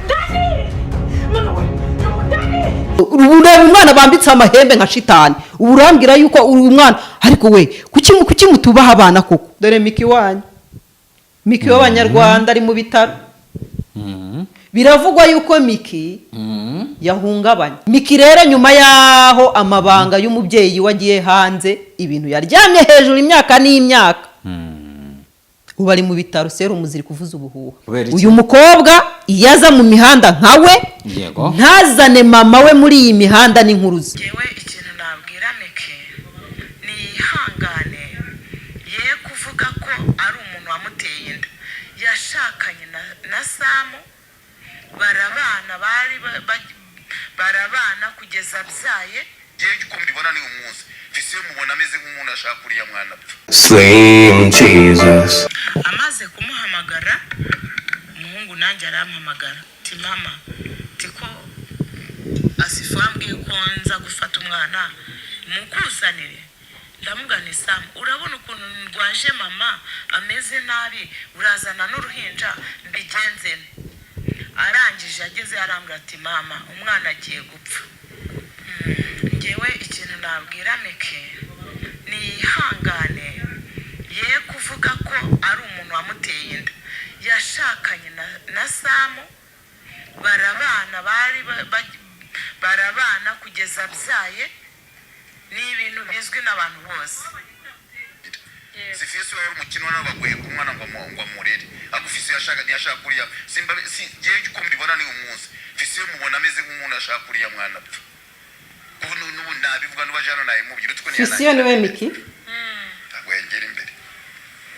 Dani, mama we, yo, Dani. Ureba umwana bambitse amahembe nka shitani, ubu urambwira yuko uri umwana. Ariko we, kuki mutubaha abana koko? Dore Miki wanyu, Miki w'Abanyarwanda ari mu bitaro. Biravugwa yuko Miki yahungabanye. Miki rero, nyuma y'aho amabanga y'umubyeyi we agiye hanze, ibintu yaryamye hejuru imyaka n'imyaka, ubu ari mu bitaro, serumu ziri kuvuza ubuhuha. Kubera iki? Uyu mukobwa iyo aza mu mihanda nka we, ntazane mama we muri iyi mihanda n'inkuru ze. Ngewe ikintu nabwira Miki, niyihangane, ye kuvuga ko ari umuntu wamuteye inda. Yashakanye na Samu, barabana, bari barabana kugeza abyaye. Ngewe uko mbibona ni umunsi mfise iyo mubona ameze nk'umuntu ashaka uriya mwana apfa. Slim Jesus. Amaze kumuhamagara umuhungu, nanjye arampamagara, ti: "Mama," ti, "ko Asifu wambwiye ko nza gufata umwana mukuzanire?" Ndamubwira ni: "Samu, urabona ukuntu ndwaje mama, ameze nabi, urazana n'uruhinja, mbigenze nte?" Arangije ageze arambwira ati: "Mama, umwana agiye gupfa." Ngewe ikintu nabwira Miki, niyihangane, ye kuvuga ko ari umuntu wamuteye inda. Yashakanye na Samu, barabana, bari barabana kugeza abyaye. Ni ibintu bizwi n'abantu bose. Sifisi wari umukino nawe baguye ku mwana ngo amurere, ariko Fisi yashaka, ntiyashaka uriya simba si. Ngewe uko mbibona ni umunsi mfise iyo mubona ameze nk'umuntu ashaka uriya mwana apfa. Ubu n'ubu nabivuga, n'ubaje hano nabimubwira utwo. Fisiyo niwe Miki. Ntabwo yagera imbere,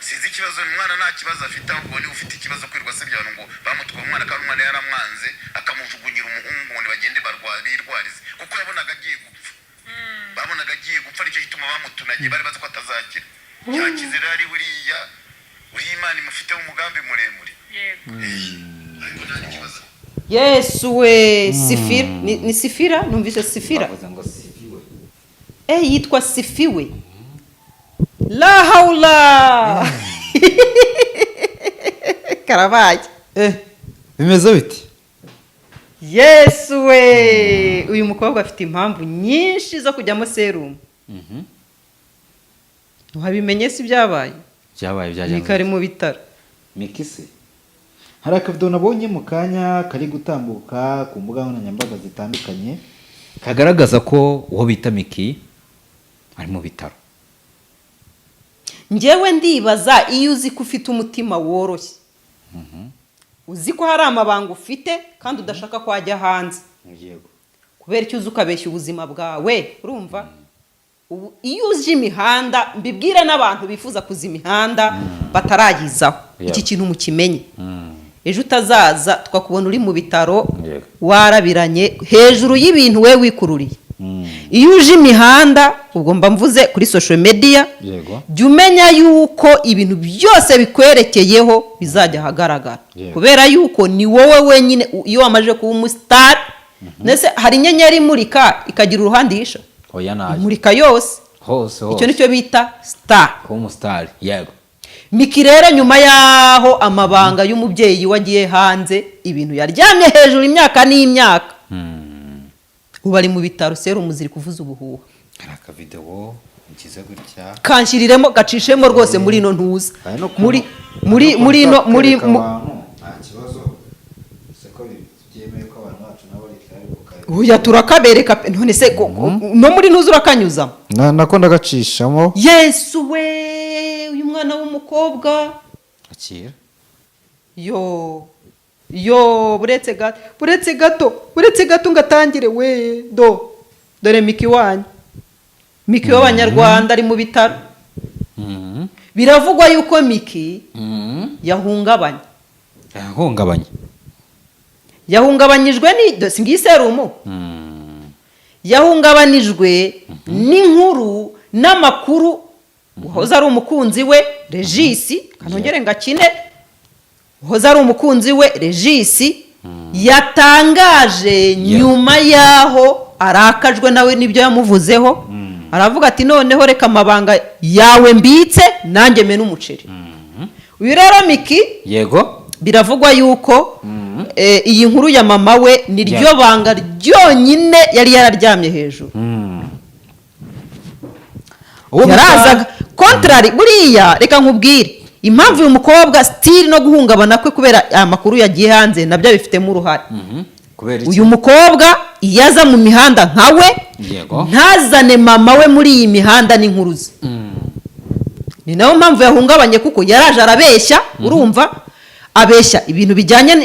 sinzi ikibazo. Umwana nta kibazo afite, ahubwo niba ufite ikibazo kwirirwa asebya abantu ngo bamutwaye umwana, kandi umwana yaramwanze, akamujugunyira umuhungu ngo nibagende birwarize, kuko yabonaga agiye gupfa. Babonaga agiye gupfa, nicyo gituma bamutunagiye, bari bazi ko atazakira. Yakize rero, ari buriya uriya Imana imufiteho umugambi muremure. Ariko nta n'ikibazo. Yesu we, Sifira, ni Sifira, numvise Sifira. Bavuze ngo sifiwe. Eh, yitwa Sifiwe. La haula, karabaye! Eh, bimeze bite? Yesu we, uyu mukobwa afite impamvu nyinshi zo kujyamo serumu. Wabimenye si byabaye? Byabaye, byagenze. Mika ari mu bitaro. Miki se? Hari akavido nabonye mu kanya kari gutambuka ku mbuga nkoranyambaga zitandukanye, kagaragaza ko uwo bita Miki ari mu bitaro. Njyewe ndibaza, iyo uzi ko ufite umutima woroshye, uzi ko hari amabanga ufite kandi udashaka ko ajya hanze, kubera icyo uzi ukabeshya ubuzima bwawe? Urumva ubu iyo uje imihanda, mbibwire n'abantu bifuza kuza imihanda batarayizaho, iki kintu mukimenye, ejo utazaza tukakubona uri mu bitaro, warabiranye hejuru y'ibintu we wikururiye. Iyo uje imihanda, ubwo mba mvuze kuri social media, jya umenya yuko ibintu byose bikwerekeyeho bizajya ahagaragara, kubera yuko ni wowe wenyine. Iyo wamaze kuba umusitari, ndetse hari inyenyeri imurika ikagira uruhande ihisha? Oya, nayo. Imurika yose. Hose hose. Icyo nicyo bita star. Kuba umusitari, yego. Miki rero, nyuma y'aho amabanga y'umubyeyi we agiye hanze, ibintu yaryamye hejuru imyaka n'imyaka, ubu ari mu bitaro, serumu ziri kuvuza ubuhuha. Hari akavidewo ngize gutya. Kanshyiriremo, gacishemo rwose muri ino ntuza. Hari no kuntu- muri hari no muri ino kuntu muri kwereka abantu, nta kibazo se ko byemewe ko abantu bacu nabo leta yabibuka? Oya, turakabereka pe. None se no muri ntuza urakanyuzamo? Nako ndagacishamo. Yesu we, uyu mwana w'umukobwa! Akira. Yo yo, buretse gato, buretse gato, buretse gato ngatangire we. Do, dore Miki wanyu, Miki w'Abanyarwanda ari mu bitaro. Biravugwa yuko Miki yahungabanye. Yahungabanye. Yahungabanyijwe ni do, si ngiyi serumu. Yahungabanijwe n'inkuru n'amakuru uhoze ari umukunzi we Regisi, kanongere ngakine, uhoze ari umukunzi we Regisi yatangaje nyuma y'aho arakajwe nawe n'ibyo yamuvuzeho, aravuga ati: "Noneho reka amabanga yawe mbitse nanjye mene umuceri." Uyu rero Miki Biravugwa yuko iyi nkuru ya mama we ni ryo banga ryonyine yari yararyamye hejuru. Uwo Yarazaga contrary. Buriya reka nkubwire impamvu uyu mukobwa still no guhungabana kwe kubera aya makuru yagiye hanze, nabyo abifitemo uruhare. Kubera iki? Uyu mukobwa iyo aza mu mihanda nkawe, ntazane mama we muri iyi mihanda n'inkuru ze. Ni nayo mpamvu yahungabanye, kuko yaraje arabeshya, urumva, abeshya ibintu bijyanye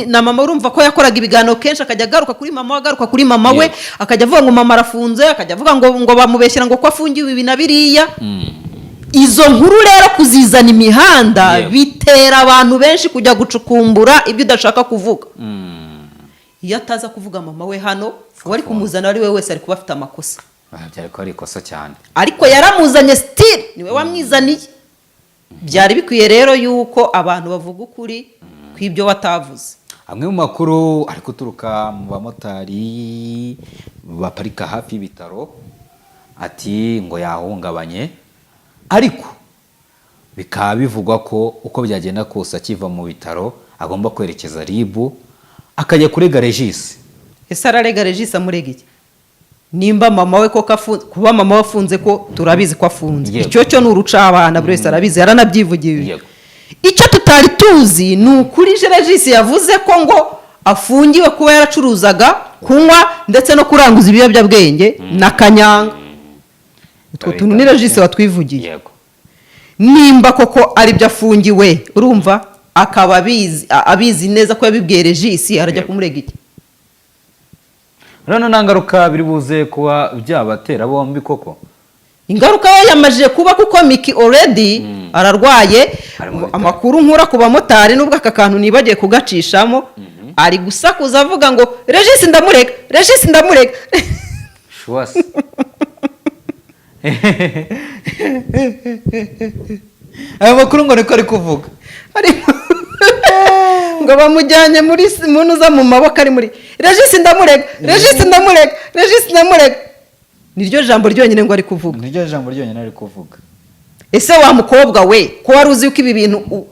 na mama. Urumva ko yakoraga ibiganiro kenshi akajya agaruka kuri mama we, agaruka kuri mama we, akajya avuga ngo mama arafunze, akajya avuga ngo bamubeshyira ngo ko afungiwe ibi na biriya. Izo nkuru rero kuzizana imihanda bitera abantu benshi kujya gucukumbura ibyo udashaka kuvuga. Iyo ataza kuvuga mama we hano, uwari kumuzana ari we wese ari kuba afite amakosa. Ah, byari kuba ari ikosa cyane. Ariko yaramuzanye, still niwe wamwizaniye. Byari bikwiye rero yuko abantu bavuga ukuri kw'ibyo batavuze. Amwe mu makuru ari guturuka mu bamotari baparika hafi y'ibitaro, ati ngo yahungabanye, ariko bikaba bivugwa ko uko byagenda kose akiva mu bitaro agomba kwerekeza RIB, akajya kurega Regis. Ese ararega Regis amurega iki, nimba mama we koko afunze? Kuba mama we afunze ko turabizi ko afunze. Icyo cyo ni urucabana, buri wese arabizi, yaranabyivugiye. Icyo tutari tuzi ni ukuri Regis yavuze ko ngo afungiwe kuba yaracuruzaga kunywa ndetse no kuranguza ibiyobyabwenge na kanyanga. Utwo tuntu ni Regis watwivugiye. Nimba koko aribyo afungiwe, urumva, akaba abizi neza ko yabibwiye Regis, arajya kumurega iki? None nta ngaruka biri buze kuba byabatera bombi koko? Ingaruka yo yamajije kuba, kuko Miki already ararwaye. Ari mu bitaro. Amakuru nkura ku bamotari, nubwo aka kantu nibagiye kugacishamo, ari gusakuza avuga ngo "Regis ndamurega, Regis ndamurega." Shuwasi. Ayo makuru ngo niko ari kuvuga. Ngo bamujyanye muri muntu uza mu maboko, ari muri "Regis ndamurega, Regis ndamurega, Regis ndamurega." Niryo jambo ryonyine ngo ari kuvuga. Niryo jambo ryonyine ari kuvuga. Ese wa mukobwa we, ko wari uzi ko ibi bintu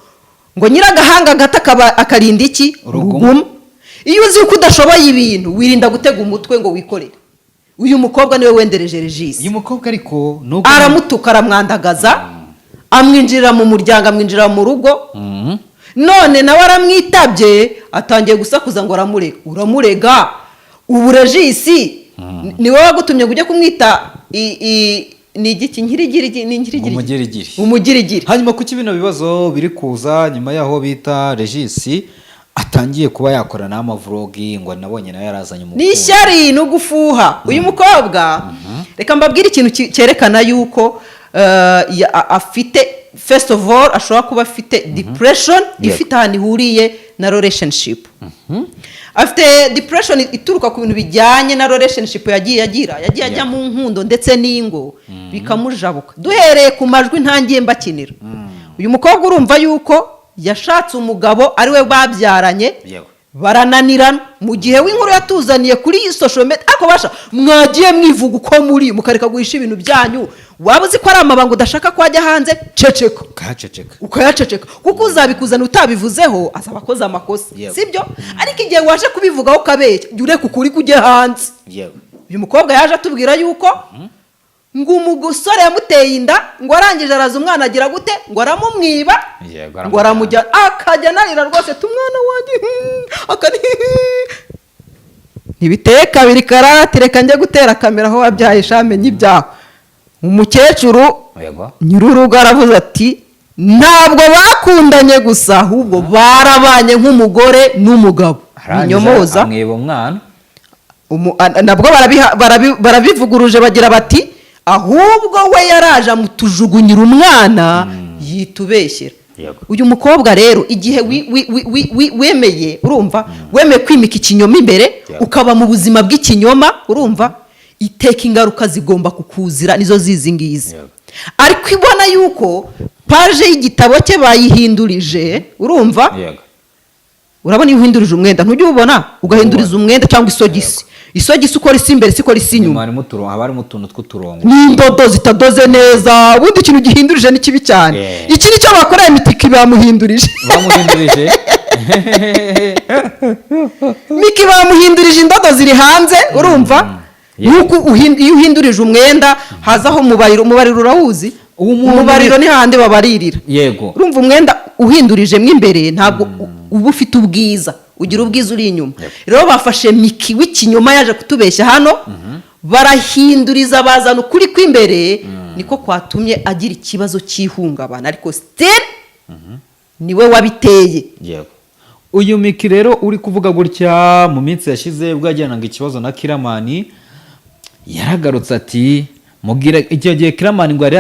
ngo nyiragahanga gato akaba akarinda iki? Uruguma. Iyo uzi ko udashoboye ibintu, wirinda gutega umutwe ngo wikorere. Uyu mukobwa niwe wendereje Regis. Uyu mukobwa ariko nubwo Aramutuka, aramwandagaza, amwinjirira mu muryango, amwinjirira mu rugo. None nawe aramwitabye, atangiye gusakuza ngo aramurega. Uramurega ubu Regis ni wowe wagutumye ngo ujye kumwita ni igiki? Nkirigirigi, ni nkirigirigi. Umugirigiri. Umugirigiri. Hanyuma kuki bino bibazo biri kuza nyuma y'aho bita Regis atangiye kuba yakora n'ama vlog, ngo nabonye nawe yarazanye Ni umukunzi? ishyari, ni ugufuha. Uyu mukobwa, reka mbabwire ikintu cyerekana yuko afite, first of all, ashobora kuba afite depression ifite ahantu ihuriye na relationship. Afite depression ituruka ku bintu bijyanye na relationship yagiye agira, yagiye ajya mu nkundo ndetse n'ingo bikamujabuka. Duhereye ku majwi ntangiye mbakinira, uyu mukobwa urumva yuko yashatse umugabo ari we babyaranye, barananirana. Mu gihe w'inkuru yatuzaniye kuri iyi social media, ariko basha mwagiye mwivuga uko muri, mukareka guhisha ibintu byanyu. Waba uzi ko ari amabanga udashaka ko ajya hanze, ceceka. Ukahaceceka. Ukayaceceka, kuko uzabikuzana utabivuzeho azaba akoze amakosa. Sibyo? Ariko igihe waje kubivugaho ukabeshya, jya ureka ukuri kujye hanze. Uyu mukobwa yaje atubwira yuko ngo umusore yamuteye inda, ngo arangije araza umwana agira gute, ngo aramumwiba. Ngo aramujyana, akajya anarira rwose, "Umwana wanjye," akani ntibiteye kabiri karate. "Reka njye gutera kamera aho wabyaye, shamenye ibyaho." Umukecuru nyir'urugo aravuze ati "Ntabwo bakundanye gusa, ahubwo barabanye nk'umugore n'umugabo." Arangije Binyomoza. amwiba umwana. Nabwo barabivuguruje, bagira bati "Ahubwo we yaraje amutujugunyira umwana, yitubeshyera." Uyu mukobwa rero, igihe wemeye, urumva, wemeye kwimika ikinyoma imbere, ukaba mu buzima bw'ikinyoma, urumva, iteka ingaruka zigomba kukuzira nizo zizi ngizi. Ariko ibona yuko page y'igitabo cye bayihindurije, urumva. Urabona iyo uhindurije umwenda, ntujya ubona ugahinduriza umwenda cyangwa isogisi, isogisi ukora isi imbere, isi ikora isi Inyuma inyuma. Harimo uturongo, haba harimo utuntu tw'uturongo. N'indodo zitadoze neza. Ubundi ikintu gihindurije ni kibi cyane. Iki ni cyo bakoreye Mitiki, bamuhindurije. Bamuhindurije. Miki bamuhindurije indodo ziri hanze, urumva? Nk'uko iyo uhindurije umwenda hazaho umubariro. Umubariro urawuzi? Uwo muntu Umubariro ni hahandi babaririra. Urumva, umwenda uhindurijemo imbere ntabwo uba ufite ubwiza, ugira ubwiza uri inyuma. Rero bafashe Miki w'ikinyoma yaje kutubeshya hano, barahinduriza, bazana ukuri kw'imbere, niko kwatumye agira ikibazo cy'ihungabana, ariko still niwe wabiteye. Yego, uyu Miki rero uri kuvuga gutya, mu minsi yashize ubwo yajyanaga ikibazo na Kiramani, yaragarutse ati mubwira icyo gihe Kiramani ngo yari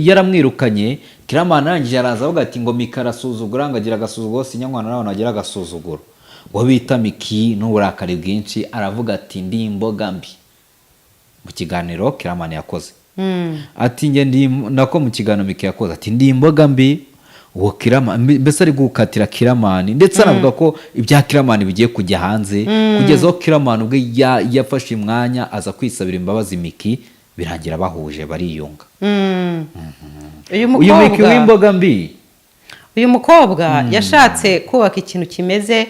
yaramwirukanye. Kiramani arangije araza avuga ati ngo Miki arasuzugura, ngo agira agasuzuguro, sinyanywana n'abantu bagira agasuzuguro. Uwo bita Miki n'uburakari bwinshi aravuga ati ndi imboga mbi, mu kiganiro Kiramani yakoze, ati njye ndi, nako mu kiganiro Miki yakoze, ati ndi imboga mbi. Uwo Kiramani mbese ari gukatira Kiramani, ndetse anavuga ko ibya Kiramani bigiye kujya hanze, kugeza aho Kiramani ubwe yafashe umwanya aza kwisabira imbabazi Miki, birangira bahuje bariyunga. Uyu Uyu Miki mukobwa w'imboga mbi. Uyu mukobwa yashatse kubaka ikintu kimeze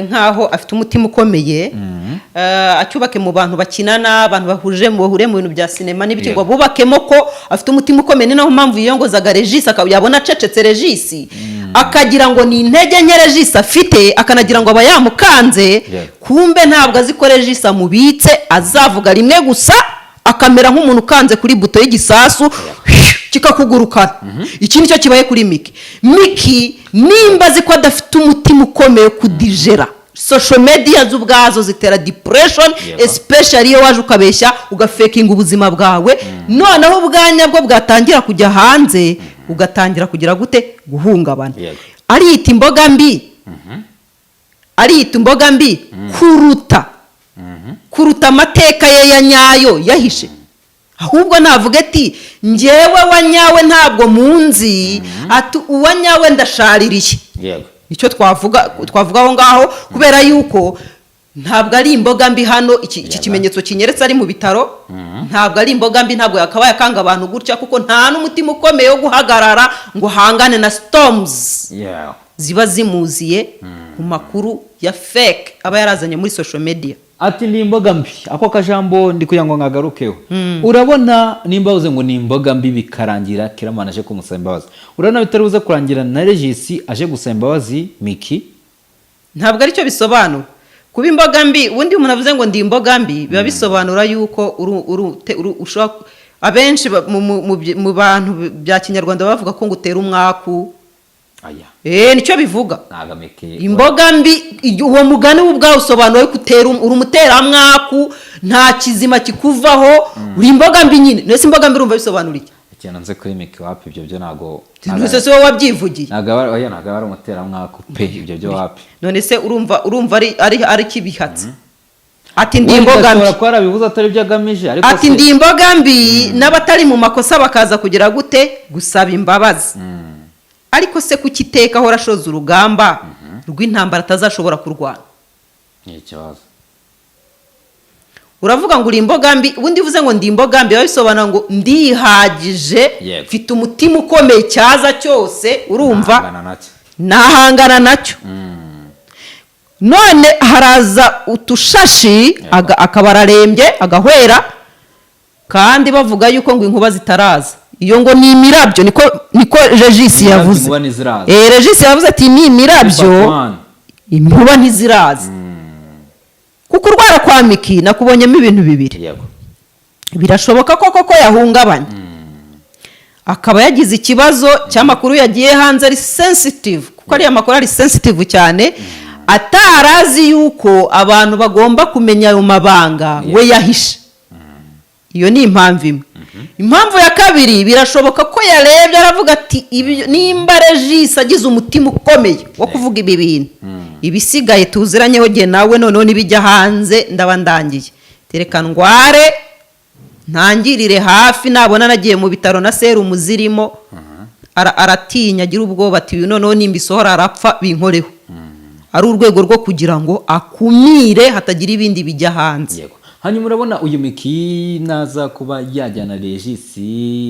nk'aho afite umutima ukomeye, acyubake mu bantu bakinana, abantu bahuje, bahuriye mu bintu bya sinema n'ibiki, ngo bubakemo ko afite umutima ukomeye. Ni nayo mpamvu yiyongozaga Regis, yabona acecetse Regis akagira ngo ni intege nke Regis afite, akanagira ngo aba yamukanze. Kumbe ntabwo azi ko Regis amubitse, azavuga rimwe gusa akamera nk'umuntu ukanze kuri buto y'igisasu kikakugurukana. Iki nicyo kibaye kuri Miki. Miki nimba azi ko adafite umutima ukomeye kudigera social media zo ubwazo zitera depression, especially iyo waje ukabeshya, ugafekinga ubuzima bwawe, noneho ubwanya bwo bwatangira kujya hanze, ugatangira kugira gute? Guhungabana. Ariyita imboga mbi, ariyita imboga mbi kuruta amateka ye ya nyayo yahishe. Ahubwo navuga ati njyewe wa nyawe ntabwo munzi, ati uwa nyawe ndashaririye. Icyo twavuga aho ngaho, kubera yuko ntabwo ari imboga mbi hano, iki kimenyetso kinyeretse ari mu bitaro, ntabwo ari imboga mbi, ntabwo yakabaye akanga abantu gutya, kuko nta n'umutima ukomeye wo guhagarara ngo ahangane na storms ziba zimuziye mu makuru ya fake aba yarazanye muri social media. Ati ni imboga mbi. Ako kajambo ndi kugira ngo nkagarukeho. Urabona nimba uze ngo ni imboga mbi, bikarangira Kiramana aje kumusaba imbabazi, urabona bitari buze kurangira na Regis aje gusaba imbabazi Miki? Ntabwo aricyo bisobanura kuba imboga mbi. Ubundi umuntu avuze ngo ndi imboga mbi, biba bisobanura yuko ushobora, abenshi mu bantu bya kinyarwanda bavuga ko ngo utera umwaku. Aya. Nicyo bivuga. Ntabwo Miki Imboga mbi, uwo mugani wo ubwawe usobanura ko utera, uri umuteramwaku, nta kizima kikuvaho, uri imboga mbi nyine. Mbese imboga mbi urumva bisobanura iki? Ikintu nzi kuri Miki, wapi, ibyo byo ntabwo. Mbese si wowe wabyivugiye? Ntabwo aba, oya, ntabwo aba ari umuteramwaku pe, ibyo byo wapi. None se urumva ari kibihatse ati ndi Wenda imboga mbi? Ashobora kuba yarabivuze atari byo agamije, ariko Ati ndi imboga mbi, n'abatari mu makosa bakaza kugira gute? Gusaba imbabazi. Ariko se kuki iteka ahora ashoza urugamba rw'intambara atazashobora kurwana? Ni ikibazo. Uravuga ngo uri imboga mbi, ubundi uvuze ngo ndi imboga mbi biba bisobanura ngo ndihagije, mfite umutima ukomeye, cyaza cyose, urumva, Nahangana nacyo. nahangana nacyo. None haraza utushashi, akaba ararembye, agahwera, kandi bavuga yuko ngo inkuba zitaraza, iyo ngo ni imirabyo, niko Regis Imirabyo, yavuze. Inkuba ntiziraza. Regis yavuze ati ni imirabyo, Part one. inkuba ntiziraza. Kuko urwara kwa Miki nakubonyemo ibintu bibiri. Birashoboka ko koko yahungabanye, akaba yagize ikibazo cy'amakuru yagiye hanze ari sensitive, kuko ariya makuru ari sensitive cyane, atarazi yuko abantu bagomba kumenya ayo mabanga we yahishe. Iyo ni impamvu imwe. Impamvu ya kabiri, birashoboka ko yarebye aravuga ati nimba Regis agize umutima ukomeye wo kuvuga ibi bintu, ibisigaye tuziranyeho jye nawe, noneho nibijya hanze ndaba ndangiye, tereka ndware ntangirire hafi, nabona nagiye mu bitaro na serumu zirimo, aratinya, agira ubwoba ati uyu noneho nimbisohora arapfa binkoreho. Ari urwego rwo kugira ngo akumire hatagira ibindi bijya hanze. Yego, hanyuma urabona uyu Miki naza kuba yajyana Regis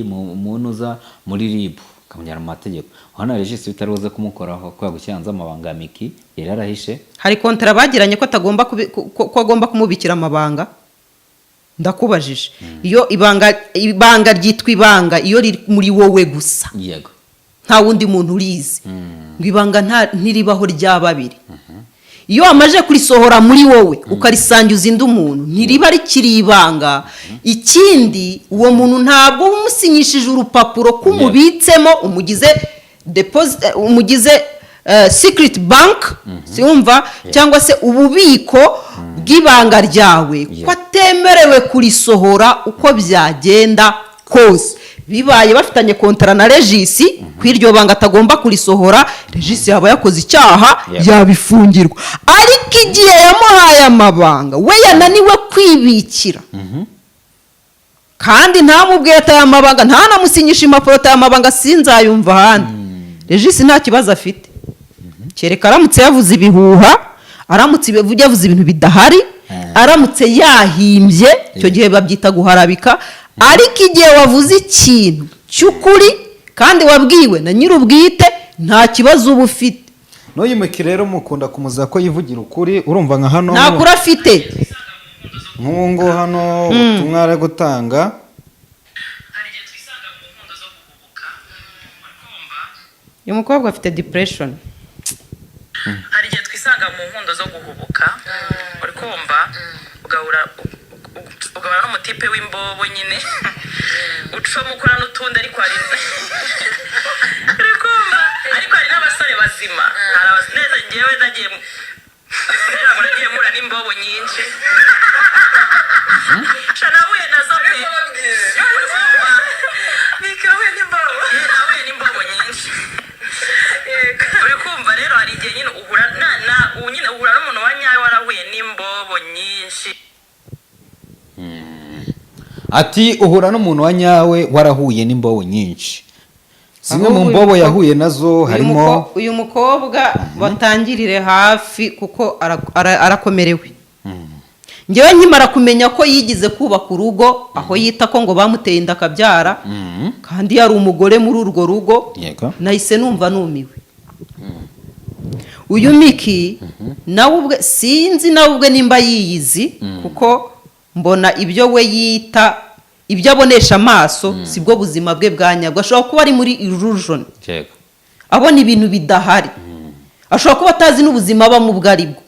mu ntuza muri RIB. Akamujyana mu mategeko. Hano Regis bitari buze kumukoraho kubera gushyira hanze amabanga ya Miki yari yarahishe. Hari kontara bagiranye ko atagomba ko agomba kumubikira amabanga? Ndakubajije, iyo ibanga ryitwa ibanga iyo riri muri wowe gusa, nta wundi muntu urizi, ngo ibanga ntiribaho rya babiri. Iyo wamaze kurisohora muri wowe ukarisangiza undi muntu, ntiriba rikiri ibanga. Ikindi, uwo muntu ntabwo uba umusinyishije urupapuro ko umubitsemo, umugize deposit, umugize secret bank, siwumva, cyangwa se ububiko bw'ibanga ryawe, ko atemerewe kurisohora uko byagenda kose. Bibaye bafitanye kontara na Regis ko iryo banga atagomba kurisohora, Regis yaba yakoze icyaha, yabifungirwa. Ariko igihe yamuhaye amabanga we yananiwe kwibikira, kandi ntamubwiye ati aya mabanga, ntanamusinyishe impapuro ati aya mabanga sinzayumva ahandi, Regis nta kibazo afite, kereka aramutse yavuze ibihuha, aramutse yavuze ibintu bidahari, aramutse yahimbye, icyo gihe babyita guharabika. Ariko igihe wavuze ikintu cy'ukuri kandi wabwiwe na nyir'ubwite, nta kibazo uba ufite. N'uyu Miki rero mukunda kumuza ko yivugira ukuri, urumva nka hano Nta kuri afite. Nk'ubu ngubu hano ubutumwa ari gutanga. Hari igihe twisanga mu nkundo zo guhubuka, urikumva? Uyu mukobwa afite depression. Hari igihe twisanga mu nkundo zo guhubuka, uri kumva, ugahura n'umutipe w'imbobo nyine, ucamo ukora n'utundi, ariko hari, uri kumva, ariko hari n'abasore bazima. Hari neza njyewe nagiye ngira ngo nagiye mpura n'imbobo nyinshi. Sha, nahuye nazo pe, uri kumva? Nahuye n'imbobo, nahuye n'imbobo nyinshi, uri kumva? Rero hari igihe nyine uhura na nyine uhura n'umuntu wa nyawe warahuye n'imbobo nyinshi. Ati uhura n'umuntu wa nyawe warahuye n'imbobo nyinshi. Zimwe mu Ahubwo uyu mbobo yahuye nazo harimo Uyu mukobwa batangirire hafi kuko arakomerewe. Njyewe nkimara kumenya ko yigize kubaka urugo aho yita ko ngo bamuteye inda akabyara, kandi yari umugore muri urwo rugo, nahise numva numiwe. Uyu Miki nawe ubwe sinzi nawe ubwe nimba yiyizi, kuko mbona ibyo we yita ibyo abonesha amaso sibwo buzima bwe bwa nyabwo. Ashobora kuba ari muri illusion, abona ibintu bidahari, ashobora kuba atazi n'ubuzima abamo ubwo ari bwo.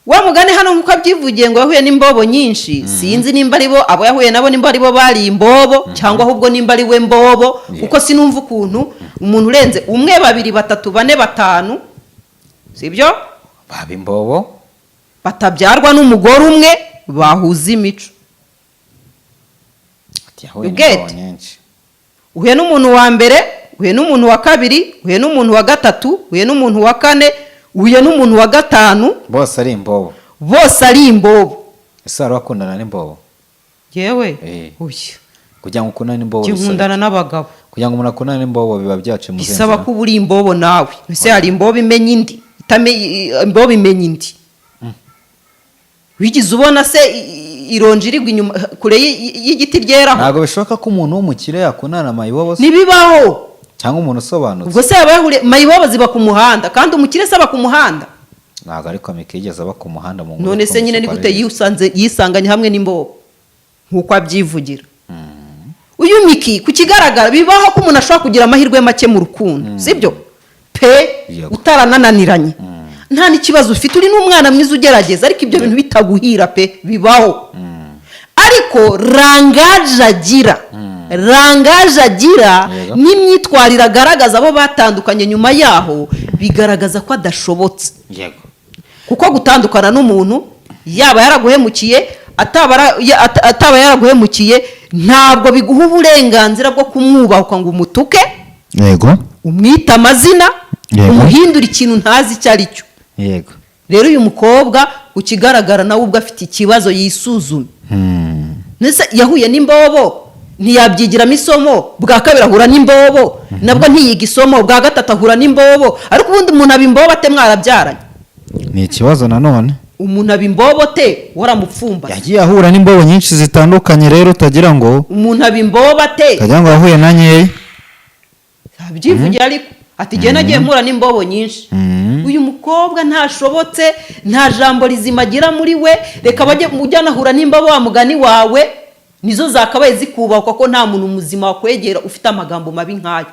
Wa mugani hano nk'uko abyivugiye ngo yahuye n'imbobo nyinshi, sinzi nimba ari bo abo yahuye nabo, nimba ari bo bari imbobo, cyangwa ahubwo nimba ari we mbobo, kuko sinumva ukuntu umuntu urenze umwe, babiri, batatu, bane, batanu, sibyo, baba imbobo. Batabyarwa n'umugore umwe bahuza imico. Ati yahuye You get? n'imbobo nyinshi. Uhuye n'umuntu wa mbere, uhuye n'umuntu wa kabiri, uhuye n'umuntu wa gatatu, uhuye n'umuntu wa kane, uhuye n'umuntu wa gatanu. Bose ari imbobo. Bose ari imbobo. Ese wari wakundana n'imbobo? Yewe, uyu Kugira ngo ukundane n'imbobo njye bisaba nkundana iki? n'abagabo. Kugira ngo umuntu akundane n'imbobo biba byaciye mu Bisaba nzira. ko uba uri imbobo nawe. Ese hari imbobo imenya indi? Imbobo imenya indi? Wigeze ubona se ironji irigwa inyuma kure y'igiti ryeraho? Ntabwo bishoboka ko umuntu w'umukire yakundana na mayibobo se? Ntibibaho. Cyangwa umuntu usobanutse. Ubwo se yaba yahuriye mayibobo ziba ku muhanda, kandi umukire se aba ku muhanda? Ntabwo ariko Miki yigeze aba ku muhanda mu nkuru None se nyine ni twumvise gute ko ari- yisanganye hamwe n'imbobo nk'uko abyivugira uyu Miki? Ku kigaragara, bibaho ko umuntu ashobora kugira amahirwe make mu rukundo, sibyo pe? Utaranananiranye, nta n'ikibazo ufite, uri n'umwana mwiza ugerageza, ariko ibyo bintu bitaguhira pe, bibaho. Ariko rangaje agira n'imyitwarire agaragaza abo batandukanye nyuma yaho, bigaragaza ko adashobotse. Kuko gutandukana n'umuntu, yaba yaraguhemukiye, ataba yaraguhemukiye, ntabwo biguha uburenganzira bwo kumwubahuka ngo umutuke, umwite amazina, umuhindure ikintu ntazi icyo ari cyo. Rero uyu mukobwa, ukigaragara nawe ubwo afite ikibazo, yisuzume. Ndetse yahuye n'imbobo ntiyabyigiramo isomo, bwa kabiri ahura n'imbobo nabwo ntiyiga isomo, bwa gatatu ahura n'imbobo. Ariko ubundi umuntu aba imbobo ate mwarabyaranye? Ni ikibazo nanone. Umuntu aba imbobo te waramupfumbase? Yagiye ahura n'imbobo nyinshi zitandukanye rero, utagira ngo Umuntu aba imbobo ate? utagira ngo yahuye na nkeya. Abyivugira ariko ati jye nagiye mpura n'imbobo nyinshi. Uyu mukobwa ntashobotse, nta jambo rizima agira muri we. Reka bajye ujya anahura n'imbobo, wa mugani wawe, nizo zakabaye zikubahwa, ko nta muntu muzima wakwegera ufite amagambo mabi nk'ayo,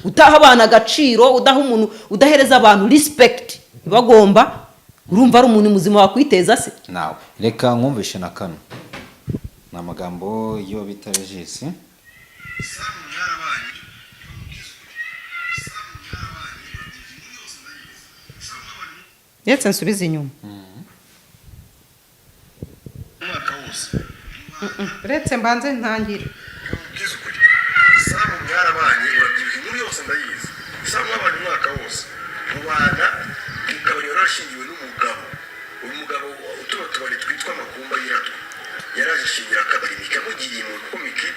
utaha abantu agaciro, udaha umuntu, udahereza abantu respect bagomba. Urumva ari umuntu muzima wakwiteza se? Nawe reka nkumvishe na kano, ni amagambo yo bita Regis. Samu mwarabanyi, Samu mwarabanyi, inkuru yose ndayizi. Samu mwabanye Ndetse nsubize inyuma. Umwaka wose. Uretse mbanze ntangire. Ubwiza ukuri, Samu mwarabanye, urabyibuka, inkuru yose ndayizi. Samu mwabanye umwaka wose, mubana mu kabari, warashingiwe n'umugabo. Uyu mugabo utuba tubari twitwa Makumba Yiratwa, yaraje ashingira akabari Miki amugiriye impuhwe, kuko Miki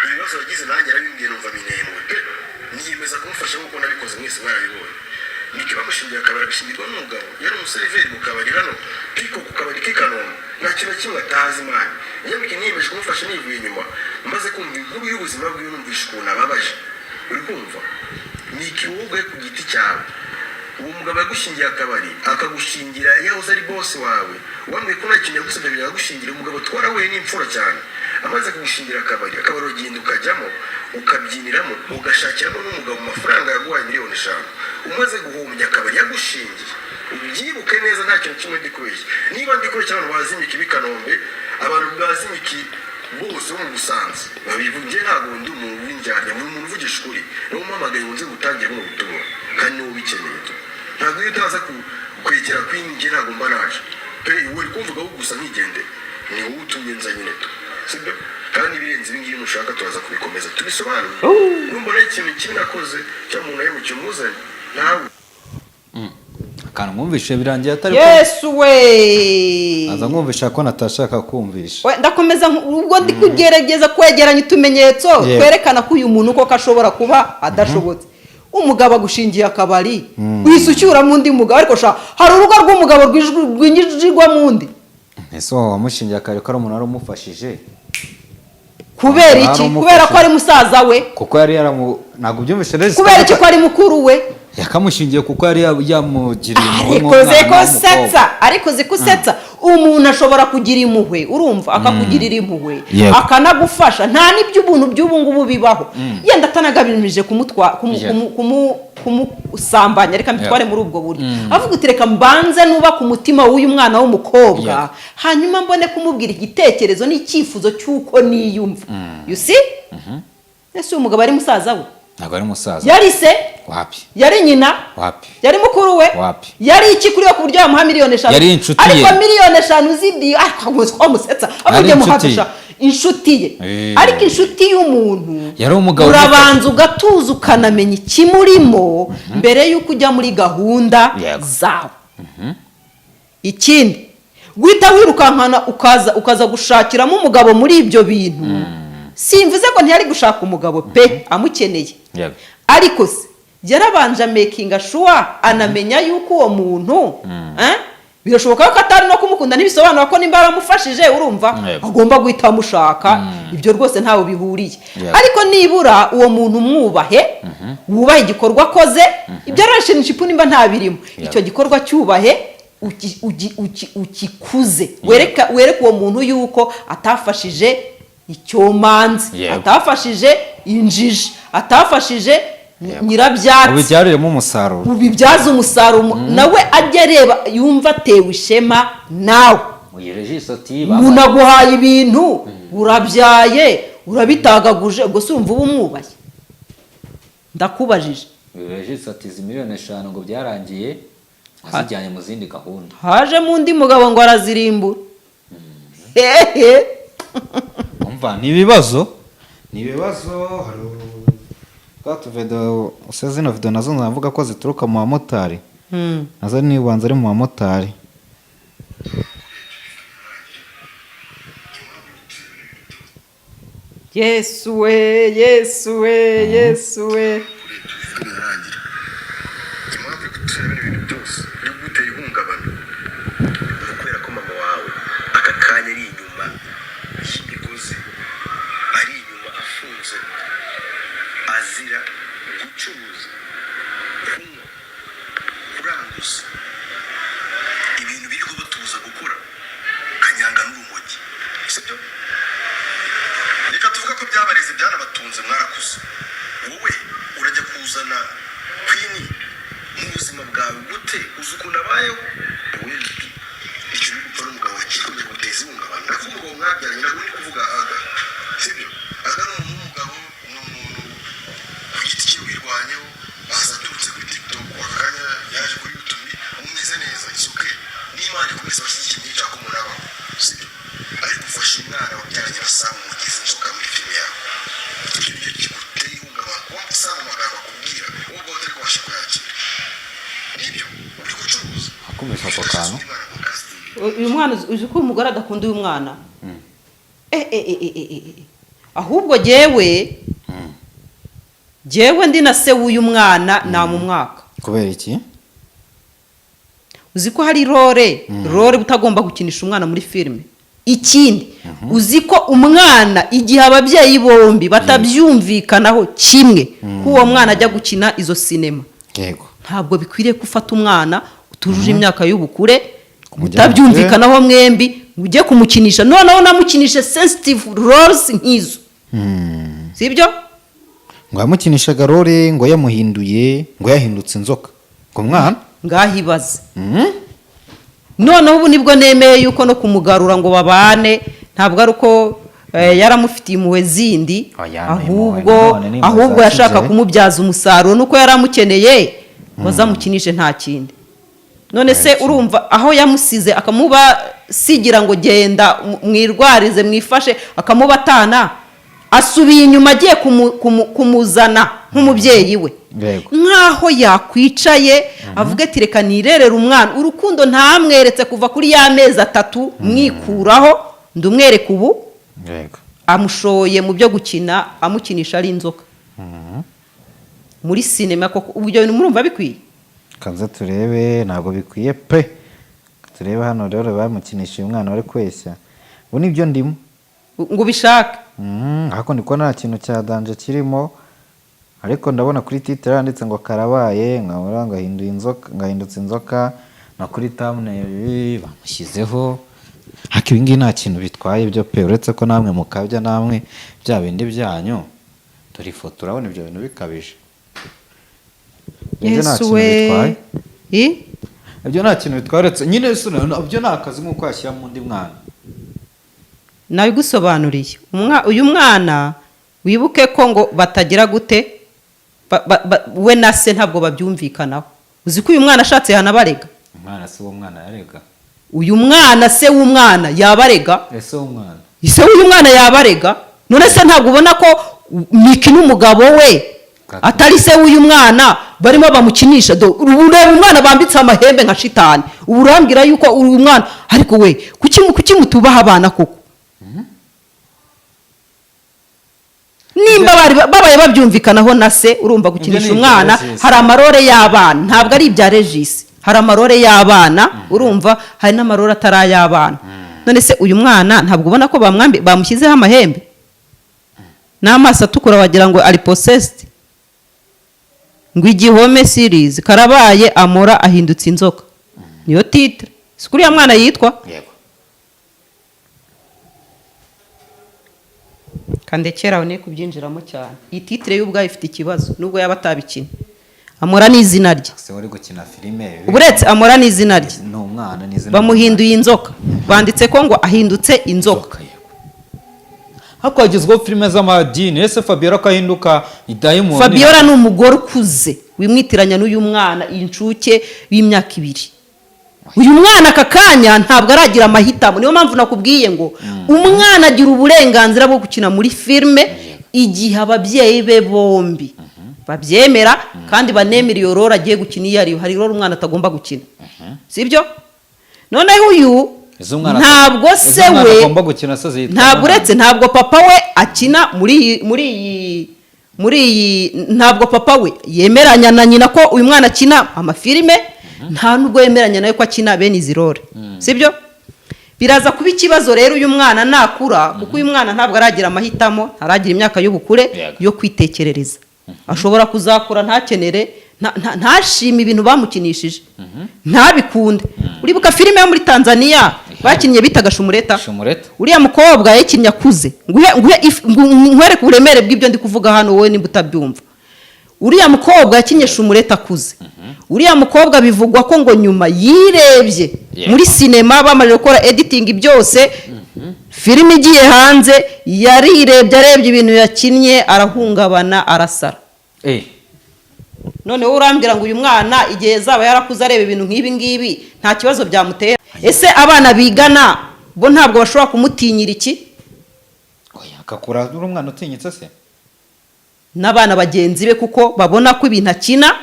ibibazo yagize nanjye arabimbwiye, numva binembwe pe, niyemeza kumufasha nk'uko nabikoze, mwese mwarabibonye. Miki bamushingira akabari, agashingirwa n'umugabo, yari umuseriveri mu kabari hano Piko, ku kabari k'i Kanombe, nta kintu na kimwe atazi. Imana iyo Miki niyemeje kumufasha nivuye inyuma, maze kumva inkuru y'ubuzima bwiwe, numvisha ukuntu ababaje. Uri kumva Miki, wowe ubwawe ku giti cyawe, uwo mugabo yagushingiye akabari, akagushingira yahoze ari boss wawe, wambwiye ko nta kintu yagusabye kugira ngo agushyingire. Umugabo twarahuye n'imfura cyane. Amaze kugushingira akabari, akabari uragenda ukajyamo, ukabyiniramo, ugashakiramo n'umugabo mu mafaranga yaguhaye miliyoni 5, umaze guhombya akabari yagushingiye. Ubyibuke neza, nta kintu kimwe ndi kubeshya. Niba ndi kubeshya, abantu bazi Miki b'i Kanombe, abantu bazi Miki bose bo mu Busanza babivuga. Njye ntabwo ndi umuntu w'indyarya, ndi umuntu uvugisha ukuri. Niwo mpamagaye ngo nze gutangira buno butumwa, kandi niwo ubikeneye. Ntabwo iyo utaza kwegera kwini, njye ntabwo mba naje pe. Uri kumvugaho gusa nkigendera, ni wowe utumye nza nyine tu, sibyo? Kandi ibirenze ibi ngibi mushaka turaza kubikomeza tubisobanure. Numbona ikintu kibi nakoze cyangwa umuntu yahemukiye, umuzane nawe. Akantu mwumvishe birangiye atari ko Yesu we! Aza nkumvisha ko natashaka kumvisha. We, ndakomeza ubwo ndi kugerageza kwegeranya utumenyetso twerekana ko uyu muntu koko ashobora kuba adashobotse. Umugabo agushingiye akabari, uhise ucyuramo undi mugabo. Ariko sha, hari urugo rw'umugabo rwinjirwamo undi? Ese wowe wamushingiye akabari ko ari umuntu wari umufashije? Kubera Hari iki? umufashije. Kubera ko ari musaza we? Kuko yari yaramu, ntabwo ubyumvishe neza. Kubera iki? Ko ari mukuru we? Yakamushingiye kuko yari yamugiriye impuhwe Ariko ze nk'umwana ko w'umukobwa. setsa, ariko ze ko usetsa. Umuntu ashobora kugira impuhwe, urumva, akakugirira impuhwe, akanagufasha. Nta n'iby'ubuntu by'ubu ngubu bibaho, yenda atanagabanyije kumusambanya, reka mbitware muri ubwo buryo. Avuga uti: "Reka mbanze nubake umutima w'uyu mwana w'umukobwa, hanyuma mbone kumubwira igitekerezo n'icyifuzo cy'uko niyumva." You see? Ese uyu mugabo ari musaza we? Ntabwo ari musaza. Yari se? Wapi. Yari nyina? Wapi. Yari mukuru we? Wapi. Yari iki kuri we ku buryo yamuha miliyoni 5? Yari inshuti ye. Ariko miliyoni 5 z'idi, ariko ngo musetsa Yari avuye inshuti ye. muhafisha inshuti ye. Ariko inshuti y'umuntu, Yari umugabo. urabanza ugatuza, ukanamenya ikimurimo mbere y'uko ujya muri gahunda zawe. Ikindi, guhita wirukankana ukaza gushakiramo umugabo muri ibyo bintu, simvuze ko ntiyari gushaka umugabo pe, amukeneye, ariko se yarabanje amakinga sure, anamenya yuko uwo muntu, birashoboka ko atari no kumukunda. Ntibisobanura ko nimba yaramufashije, urumva, agomba guhita amushaka. Ibyo rwose ntawe bihuriye. Ariko nibura uwo muntu mwubahe, wubahe igikorwa akoze. Ibyo relationship nimba ntabirimo, icyo gikorwa cyubahe, ukikuze, wereke uwo muntu yuko atafashije icyomanzi, atafashije injiji, atafashije nyirabyatsi. Ubibyariremo umusaruro. Ubibyaze umusaruro, nawe ajye areba yumva atewe ishema nawe. Regis ati Umuntu aguhaye ibintu, urabyaye, urabitagaguje, ubwo se urumva uba umwubaye? Ndakubajije. Regis ati izi miliyoni 5 ngo byarangiye azijyanye mu zindi gahunda. Hajemo undi mugabo ngo arazirimbura hehe. Umva, ni ibibazo, ni ibibazo. Hari twa tuvedo use, zino video nazo navuga ko zituruka mu bamotari, nazo nibanza ari mu bamotari. Yesu we, Yesu we, Yesu we! Birarangira. Impamvu iri kudushyira bino bintu byose biri kugutera ihungabana ni ukubera ko mama wawe aka kanya ari inyuma y'imigozi, ari inyuma afunze, azira guca Sibyo? Reka tuvuge ko byabareze, byanabatunze, mwarakuze. Wowe urajya kuzana Queen mu buzima bwawe gute? Uzi ukuntu abayeho? Wowe icyo uri gukora, umugabo wakikomeje guteza ihungabana. Ariko umugabo mwabyaranye, ntabwo uri kuvuga aga, sibyo? Aga ni umuntu w'umugabo, ni umuntu ku giti cye wirwanyeho, aza aturutse kuri TikTok, aka kanya yaje kuri YouTube, umeze neza, it's okay. N'Imana ikomeza abashyigikiye n'icyo ko umuntu abaho, sibyo? Ariko ufashe umwana wabyaranye na Samu, umugize inzoka muri filime yawe. Icyo nicyo kiguteye ihungabana, kuba Samu amagambo akubwira wowe ubwawe utari kubasha kuyakira. Nibyo uri gucuruza. Akumvisha ako kantu. Uyu mwana, uzi ko uyu mugore adakunda uyu mwana? Eh, eh, eh, eh, eh, eh. Ahubwo jyewe ndi na se w'uyu mwana, namumwaka. Kubera iki? Uzi ko hari role utagomba gukinisha umwana muri filime. Ikindi, uzi ko umwana, igihe ababyeyi bombi batabyumvikanaho kimwe ko uwo mwana ajya gukina izo sinema, ntabwo bikwiriye ko ufata umwana utujuje imyaka y'ubukure, Kumujyana. mutabyumvikanaho mwembi, ngo ujye kumukinisha, noneho unamukinishe sensitive roles nk'izo, sibyo? Ngo yamukinishaga role, ngo yamuhinduye, ngo yahindutse inzoka, ngo mwana. Ngaho ibaze. Noneho ubu nibwo nemeye yuko no kumugarura ngo babane, ntabwo ari uko yaramufitiye impuhwe zindi, Oya, ni ahubwo impuhwe, none ni impuhwe ahubwo za yashaka kibyeyi. kumubyaza umusaruro, nuko yari amukeneye ngo azamukinishe, nta kindi. None se urumva aho yamusize, akamubasigira ngo genda mwirwarize, mwifashe, akamubatana, asubiye inyuma agiye kumuzana nk'umubyeyi we, nk'aho yakwicaye avuga ati: "Reka nirerere umwana." Urukundo ntamweretse kuva kuri ya mezi 3, mwikuraho ndumwereka ubu, amushoye mu byo gukina, amukinisha ari inzoka muri sinema. Koko ubwo bintu murumva bikwiye? Kaze turebe, ntabwo bikwiye pe. Turebe hano rero, bamukinishije umwana bari kweshya. Ubu nibyo ndimo. Ngo ubishake. Ariko ndi kubona nta kintu cya danger kirimo, ariko ndabona kuri titre handitse ngo karabaye, nkabura ngo ahinduye inzoka, ngo ahindutse inzoka, na kuri thumbnail bamushyizeho. Ariko ibi ngibi nta kintu bitwaye byo pe, uretse ko namwe mukabya, namwe bya bindi byanyu. Dore ifoto, urabona ibyo bintu bikabije? Ibyo nta Yesu kintu we! bitwaye. I? Ibyo nta kintu bitwaye, uretse nyine ibyo ni akazi nk'uko yashyiramo undi mwana. Nabigusobanuriye. Uyu mwana, wibuke ko ngo batagira gute, we na se ntabwo babyumvikanaho. Uzi ko uyu mwana ashatse yanabarega? Umwana si uwo mwana yarega. Uyu mwana, se w'umwana yabarega. Ese w'umwana? Se w'uyu mwana yabarega. None se ntabwo ubona ko Miki n'umugabo we atari se w'uyu mwana barimo bamukinisha? Do ureba umwana bambitse amahembe nka shitani, ubu urambwira yuko uyu mwana? Ariko we, kuki mutubaha abana koko? Nimba bari babaye babyumvikanaho na se, urumva gukinisha Ibyo ni ibya umwana, Regis. hari amarole y'abana, ntabwo ari ibya Regis. Hari amarole y'abana, urumva, hari n'amarole atari ay'abana. None se uyu mwana ntabwo ubona ko bamushyizeho amahembe n'amaso atukura, wagira ngo ari possessed? Ngo Igihome series, karabaye, Amora ahindutse inzoka, niyo titre. Si kuriya mwana yitwa? Yego. Kandekera aho, ne kubyinjiramo cyane. Iyi titre y'ubwayo ifite ikibazo, nubwo yaba atabikina. Amora ni izina rye. Se wari gukina filime. Uretse Amora ni izina rye. Ni umwana, ni izina. Bamuhinduye inzoka, banditse ko ngo ahindutse inzoka. Inzoka, yego. Ariko hagezweho filime z'amadini. Ese Fabiola ko ahinduka idayimoni? Fabiola ni umugore ukuze, wimwitiranya n'uyu mwana incuke w'imyaka 2. Uyu mwana aka kanya ntabwo aragira amahitamo. Niyo mpamvu nakubwiye ngo umwana agira uburenganzira bwo gukina muri filime igihe ababyeyi be bombi babyemera kandi banemera iyo role agiye gukina iyo ariyo. Hari role umwana atagomba gukina, sibyo? Noneho uyu Ese umwana ntabwo ese se umwana we agomba gukina se zitwa ntabwo umwana? uretse ntabwo papa we akina muri iyi, ntabwo papa we yemeranya na nyina ko uyu mwana akina amafilime, nta nubwo yemeranya nawe ko akina bene izi role, sibyo? Biraza kuba ikibazo rero uyu mwana nakura, kuko uyu mwana ntabwo aragira amahitamo, ntaragira imyaka y'ubukure yo kwitekerereza. Ashobora kuzakura ntakenere, ntashime ibintu bamukinishije, ntabikunde. Uribuka filime yo muri Tanzania? Bakinnye bitaga Shumureta. Shumureta. Uriya mukobwa yakinnye akuze. Nguhe nkwereke uburemere bw'ibyo ndi kuvuga hano, wowe nimba utabyumva. Uriya mukobwa yakinnye Shumureta akuze. Uriya mukobwa bivugwa ko ngo nyuma yirebye muri sinema, bamaze gukora editing byose, filime igiye hanze, yarirebye, arebye ibintu yakinnye, arahungabana, arasara. Noneho urambwira ngo uyu mwana igihe azaba yarakuze areba ibintu nk'ibi ngibi, nta kibazo byamutera? Ese abana bigana bo ntabwo bashobora kumutinyira iki? Oya, akakura uri umwana utinyitse se? N'abana bagenzi be, kuko babona ko ibintu akina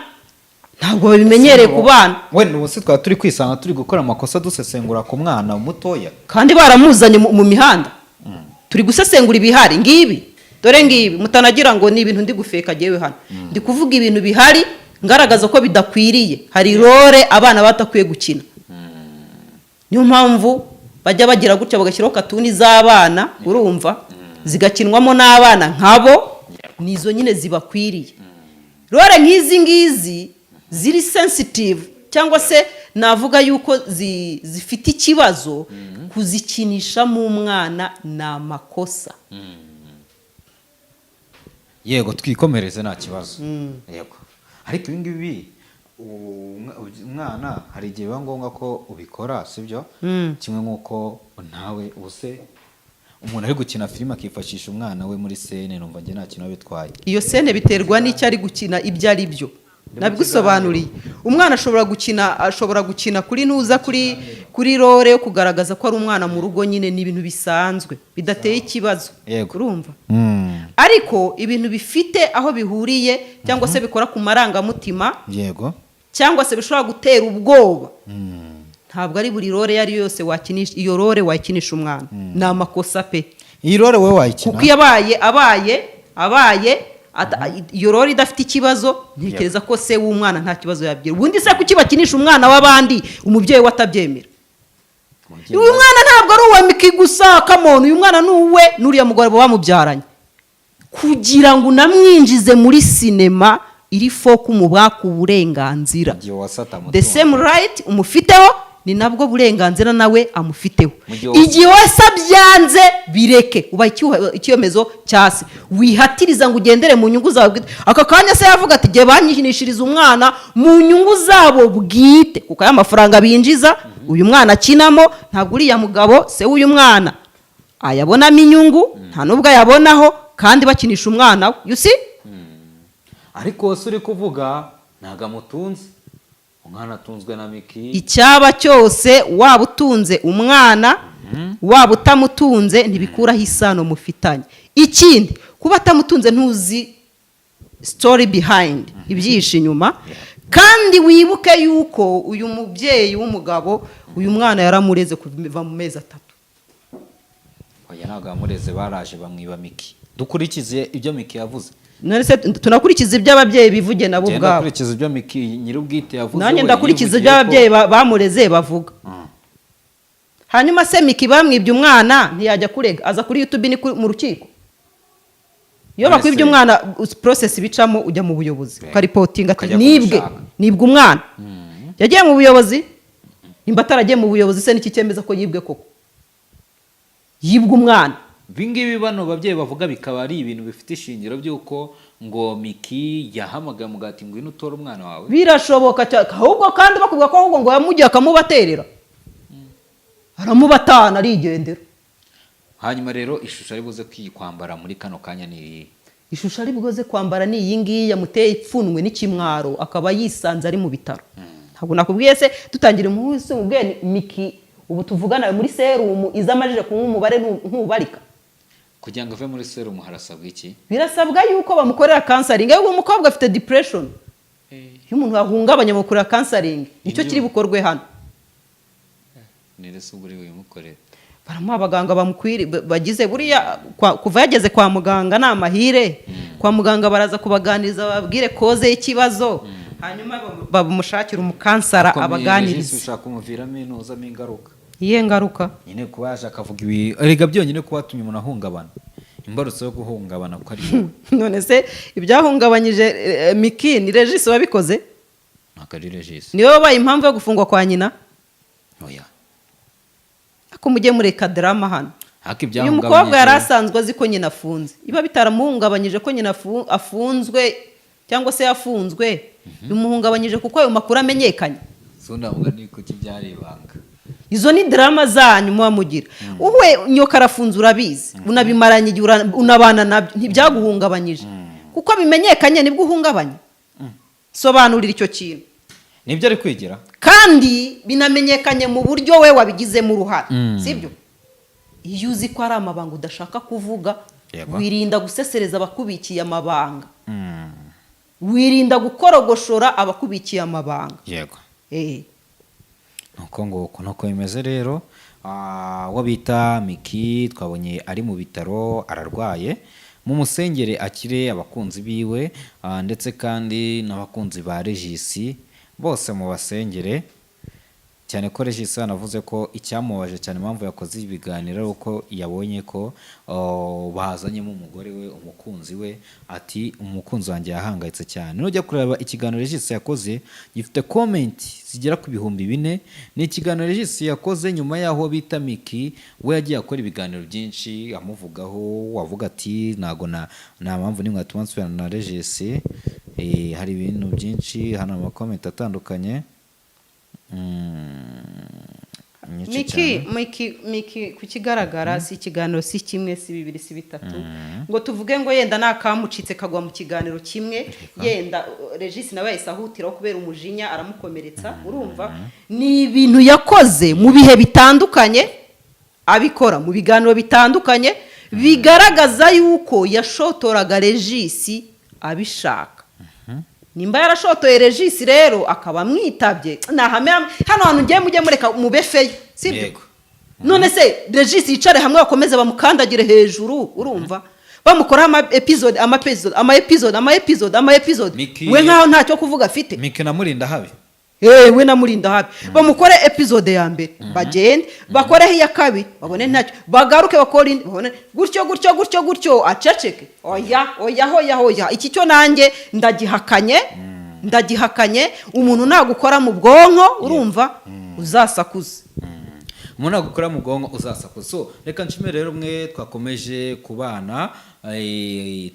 ntabwo babimenyereye ku bana. Wenda ubu se twaba turi kwisanga turi gukora amakosa dusesengura ku mwana mutoya? Kandi baramuzanye mu mihanda. Turi gusesengura ibihari. Ngibi, dore ngibi, mutanagira ngo ni ibintu ndi gufeka. Jyewe hano ndi kuvuga ibintu bihari, ngaragaza ko bidakwiriye. Hari role abana batakwiye gukina. Niyo mpamvu bajya bagira gutya bagashyiraho cartoon z'abana, urumva, zigakinwamo n'abana nkabo. Nizo nyine zibakwiriye. Role nk'izi ngizi ziri sensitive, cyangwa se navuga yuko zifite ikibazo, kuzikinishamo umwana ni amakosa. Yego, twikomereze, nta kibazo. Yego, ariko ibi ngibi umwana hari igihe biba ngombwa ko ubikora, sibyo? Kimwe nk'uko nawe ubuse umuntu ari gukina filime akifashisha umwana we muri scène, numva njye nta kintu biba bitwaye. Iyo scène biterwa n'icyo ari gukina ibyo ari byo. Nabigusobanuriye, umwana ashobora gukina kuri ntuza, kuri role yo kugaragaza ko ari umwana mu rugo nyine, ni ibintu bisanzwe bidateye ikibazo. Urumva, ariko ibintu bifite aho bihuriye cyangwa se bikora ku marangamutima, cyangwa se bishobora gutera ubwoba, ntabwo ari buri role iyo ari yo yose wakinisha. Iyo role wakinisha umwana ni amakosa pe. Iyi role wowe wayikina? Kuko iyo abaye iyo role idafite ikibazo, ntekereza ko se w'umwana nta kibazo yabyira. Ubundi se kuki bakinisha umwana w'abandi, umubyeyi we atabyemera? Uyu mwana ntabwo ari uwa Miki gusa, come on. Uyu mwana ni uwe n'uriya mugabo bamubyaranye. Kugira ngo unamwinjize muri sinema iri foko, umubaka uburenganzira. Igihe wasata The same right umufiteho ni nabwo burenganzira nawe amufiteho. Mu gihe Igihe wese abyanze, bireke. Uba icyemezo cya se, wihatiriza ngo ugendere mu nyungu zawe bwite. Aka kanya se yavuga ati: "Igihe banyikinishiriza umwana mu nyungu zabo bwite," kuko aya mafaranga binjiza uyu mwana akinamo, ntabwo uriya mugabo se w'uyu mwana ayabonamo inyungu, nta n'ubwo ayabonaho, kandi bakinisha umwana we, you see? Ariko se uri kuvuga ntabwo amutunze, umwana atunzwe na Miki. Icyaba cyose, waba utunze umwana, waba utamutunze, ntibikuraho isano mufitanye. Ikindi, kuba atamutunze, ntuzi story behind, ibyihishe inyuma. Kandi wibuke yuko uyu mubyeyi w'umugabo, uyu mwana yaramureze kuva mu mezi 3. Oya, ntabwo yamureze, baraje bamwiba Miki. Dukurikize ibyo Miki yavuze. None se tunakurikiza ibyo ababyeyi bivuge nabo Genda. ubwabo? Ndakurikiza ibyo Miki nyir'ubwite yavuze. Nanjye We ndakurikiza ibyo yivugiye ko- ababyeyi bamureze bavuga. Hanyuma se Miki bamwibye umwana, ntiyajya kurega? Aza kuri YouTube, ni mu rukiko. Iyo None bakwibye se- umwana, process bicamo, ujya mu buyobozi, ukaripotinga ati Ukajya nibwe, kumushaka. nibwe umwana. Yagiye mu buyobozi? Nimba ataragiye mu buyobozi se, niki cyemeza ko yibwe koko, yibwe umwana? Ibingibi bano babyeyi bavuga bikaba ari ibintu bifite ishingiro by'uko ngo Miki yahamagaye umugati, "Ngwino utore umwana wawe." Birashoboka cyane ahubwo. Kandi bakubwira ko ahubwo ngo yamugiye akamubaterera, aramubatana, arigendera. Hanyuma rero ishusho ari buze kwambara muri kano kanya ni iyi? Ishusho ari buze kwambara ni iyi ngiyi yamuteye ipfunwe n'ikimwaro, akaba yisanze ari mu bitaro. Ntabwo nakubwiye se dutangira umunsi mubwiye ni Miki ubu tuvugana muri serumu, izo amajije kunywa umubare ntubarika. Kugira ngo ave muri serumu harasabwa iki? Birasabwa yuko bamukorera counseling. Ahubwo umukobwa afite depression. Iyo umuntu yahungabanya, bamukorera counseling. Nicyo kiri bukorwe hano. Ni se ubwo uri buyimukorere? Baramuha abaganga bamukwiri bagize buriya kuva yageze kwa muganga ni amahire. Kwa muganga baraza kubaganiriza, bababwire cause y'ikibazo, hanyuma bamushakira umu counselor abaganiriza. Ushaka kumuviramo inuzamo ingaruka. Iyihe ngaruka? Nyine kuba yaje akavuga ibi, erega byonyine kuba watumye umuntu ahungabana, imbarutso yo guhungabana ko ari wowe. None se ibyahungabanyije Miki ni Regis wabikoze? Ntabwo ari Regis. Niwe wabaye impamvu yo gufungwa kwa nyina? Oya. Ko mujye mureka drama hano. Ariko Uyu mukobwa yari ibyahungabanyije asanzwe azi ko nyina afunze. Iba bitaramuhungabanyije ko nyina afunzwe cyangwa se yafunzwe, bimuhungabanyije kuko ayo makuru amenyekanye. So ndavuga ni kuki byari ibanga? Izo ni drama zanyu muba mugira. Wowe nyoka arafunze, urabizi, unabimaranye igihe, unabana nabyo, ntibyaguhungabanyije. Kuko bimenyekanye nibwo uhungabanya? Sobanurira icyo kintu. Nibyo ari kwigira. Kandi binamenyekanye mu buryo we wabigizemo uruhare, sibyo? Iyo uzi ko ari amabanga udashaka kuvuga, wirinda gusesereza abakubikiye amabanga, wirinda gukorogoshora abakubikiye amabanga. Nuko nguko nuko bimeze rero. Uwo bita Miki twabonye ari mu bitaro, ararwaye, mu musengere akire, abakunzi biwe, ndetse kandi n'abakunzi ba Regisi bose mu basengere cyane, ko Regisi yanavuze ko icyamubaje cyane, impamvu yakoze ibiganiro, ari uko yabonye ko, oh, bazanyemo umugore we, umukunzi we. Ati umukunzi wanjye yahangayitse cyane. Nujya kureba ikiganiro Regisi yakoze, gifite comment zigera ku 4000. Ni ikiganiro Regisi yakoze nyuma y'aho bita Miki we yagiye akora ibiganiro byinshi amuvugaho, wavuga ati ntago na nta mpamvu nimwe yatuma nsubirana na Regisi. Hari ibintu byinshi hano, ama comment atandukanye. Nyinshi Miki cyane. Miki, Miki, ku kigaragara si ikiganiro, si kimwe, si bibiri, si bitatu, ngo tuvuge ngo yenda nakamucitse kagwa mu kiganiro kimwe, yenda Regisi nawe yahise ahutiraho kubera umujinya aramukomeretsa. Urumva ni ibintu yakoze mu bihe bitandukanye, abikora mu biganiro bitandukanye, bigaragaza yuko yashotoraga Regisi abishaka. Nimba yarashotoye Regisi rero akaba amwitabye, nahame hano hantu ngiye, mujye mureka mubefeyo, sibyo? Yego. None se Regisi yicare hamwe bakomeze bamukandagire hejuru, urumva bamukoraho ama episode, ama episode, ama episode, ama episode, ama episode, we nkaho ntacyo kuvuga afite. Miki na Murinda habi. We na Murinda habi bamukore episode ya mbere, bagende bakoreho iya kabiri, babone ntacyo, bagaruke bakore indi, babone gutyo gutyo gutyo gutyo, aceceke. Oya, oya, oya, oya, iki cyo nanjye ndagihakanye, ndagihakanye. Umuntu nagukora mu bwonko, urumva uzasakuze. Umuntu nagukora mu bwonko uzasakuza. So reka nshimire rero mwe twakomeje kubana.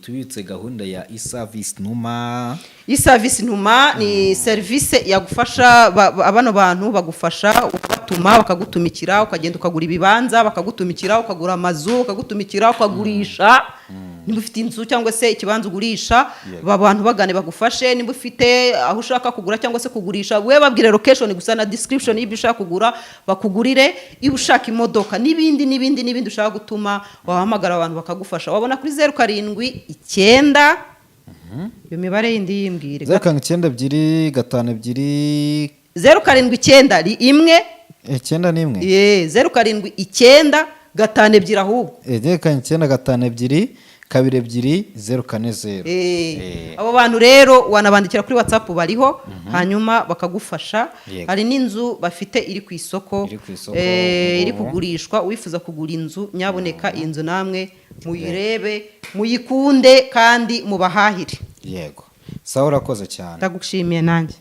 Tubitse gahunda ya iservice numa. Iservice ntuma ni serivisi yagufasha, bano bantu bagufasha, ukabatuma bakagutumikira, ukagenda ukagura ibibanza bakagutumikira, ukagura amazu bakagutumikira, ukagurisha. Niba ufite inzu cyangwa se ikibanza ugurisha, ba bantu bagane bagufashe. Niba ufite aho ushaka kugura cyangwa se kugurisha, we babwire location gusa na description y'ibyo ushaka kugura, bakugurire. Iyo ushaka imodoka n'ibindi n'ibindi n'ibindi ushaka gutuma, wahamagara abantu bakagufasha. Wabona kuri 079, iyo mibare yindi yimbwire. 079252 079 rimwe. Icyenda n'imwe. Ye, 0795 2 ahubwo. 0795222040. Abo bantu rero wanabandikira kuri WhatsApp bariho, hanyuma bakagufasha. Hari n'inzu bafite iri ku isoko, Iri ku isoko, iri ubu. kugurishwa. Uwifuza kugura inzu, nyaboneka inzu namwe muyirebe, muyikunde kandi mubahahire. Yego, sawa, urakoze cyane. Ndagushimiye nanjye.